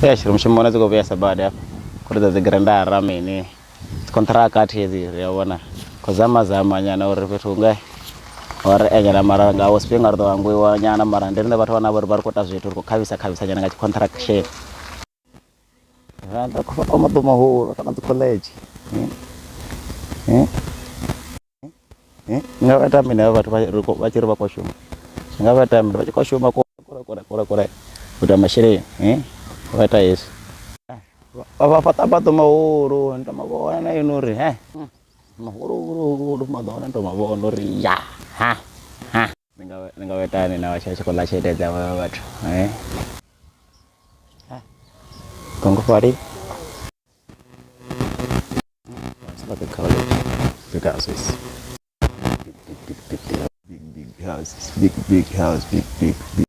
Eish, ri mushumoni dzi khou vhuyesa badi hafha. Khou ri dza dzi grendara mini. Dzi contract hedzi ri a vhona. Khou zama zama nyana uri fhethu hunga ori enyana mara nga wo tshifhinga ri ḓo hangwiwa nyana mara ndi riṋe vhathu vhane vha uri vha ri khou ita zwithu ri khou khavhisa khavhisa nyana nga tshi contraction. Ra khou fhaṱa maḓo mahulu kana dzi college. Nga vha ita mini havha vhathu vha tshi ri vha khou shuma nga vha ita mini vha tshi khou shuma kule kule kule kule u ita masheleni vha ita hezwi vha fhaṱa maḓo mahulu ni to mavhona na inwi uri he mahulu hulu maḓo a hone ni to mavhona uri ya ha ha ni nga vha itani na vha tshi khou ḽa tshelede dza havha vhathu ṱungufhali. It's like a college. Big houses. Big, big, big, big, big, big houses. Big, big house. Big, big, big.